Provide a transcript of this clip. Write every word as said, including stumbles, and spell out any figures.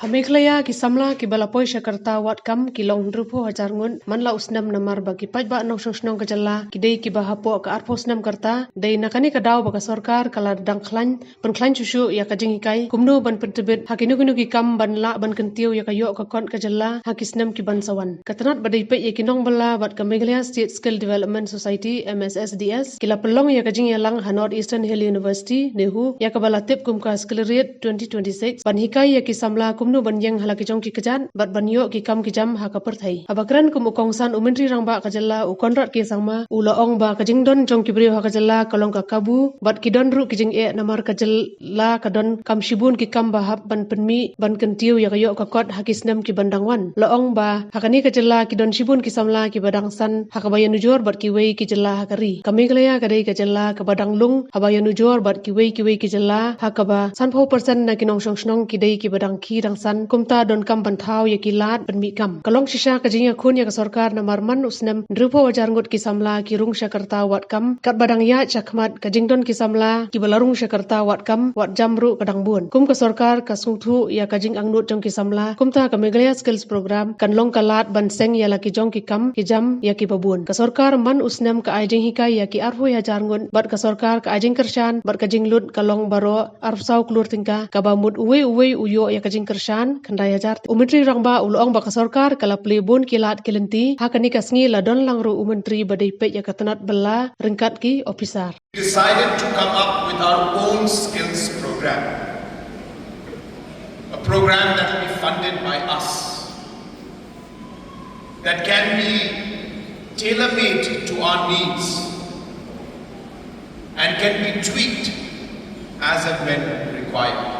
Meghalaya ki samla kiba la poi sha ka rta wad kam ki long hynriewphew hajar ngut man la u snem namar ba ki paidbah nongshong shnong ka jylla ki dei kiba hapoh ka arphew snem ka rta. Dei na kane ka daw ba ka sorkar ka la dang khlaiñ pynkhlaiñ shuh shuh ïa ka jinghikai kumno ban pyntbit ha kino kino ki kam ban lah ban kyntiew ïa ka ïoh ka kot ka jylla ha ki snem ki ban sa wan. Ka tnat ba dei peit ïa ki nongbylla bad ka Meghalaya State Skill Development Society, M S S D S, ki la pynlong ïa ka jingïalang ha North Eastern Hill University, NEHU, ïa kaba la tip kum ka Skillriate twenty twenty-six, ban hikai ïa ki samla kumno ban ïeng ha la ki jong ki kjat bad ban ïoh ki kam ki jam ha ka pyrthei. Haba kren kum u kongsan u Myntri Rangbah ka jylla u Conrad K Sangma u la ong ba ka jingdon jong ki briew ha ka jylla ka long ka kabu bad ki don ruh ki jingeh namar ka jylla ka don kam shibun ki kam ba hap ban pynmih ban kyntiew ïa ka ïoh ka kot ha ki snem ki ban dang wan. La ong ba ha kane ka jylla ki don shibun ki samla kiba dang san ha kaba ïanujor bad kiwei ki jylla ha ka ri. Ka Meghalaya ka dei ka jylla kaba dang lung haba ïanujor bad kiwei kiwei ki jylla ha kaba sanphew percent na ki nongshong shnong ki dei kiba dang khie dang san kumta don kam ban thaw ïa ki lad pynmih kam. Ka long shisha ka jingïakhun ïa ka sorkar namar man u snem hynriewphew hajar ngut ki samla ki rung sha ka rta wad kam katba dang ïaid sha khmat ka jingdon ki samla kiba la rung sha ka rta wad kam wad jam ruh ka dang bun. Kum ka sorkar ka sngewthuh ïa ka jingangnud jong ki samla kumta ka Meghalaya Skills Program kan long ka lad ban seng ïa la ki jong ki kam ki jam ïa kiba bun. Ka sorkar man u snem ka ai jinghikai ïa ki arphew hajar ngut bad ka sorkar ka ai jingkyrshan bad ka jinglut ka long baroh arphew saw klur tyngka kaba mut uwei uwei u ïoh ïa ka jingkyrshan khyndai hajar. U Myntri Rangbah u la ong ba ka sorkar ka la plie bun ki lad ki lynti. Ha kane ka sngi la don lang ruh u Myntri ba dei peit ïa ka tnat bylla ryngkat ki ophisar. We decided to come up with our own skills program, a program that will be funded by us, that can be tailor-made to our needs and can be tweaked as and when required.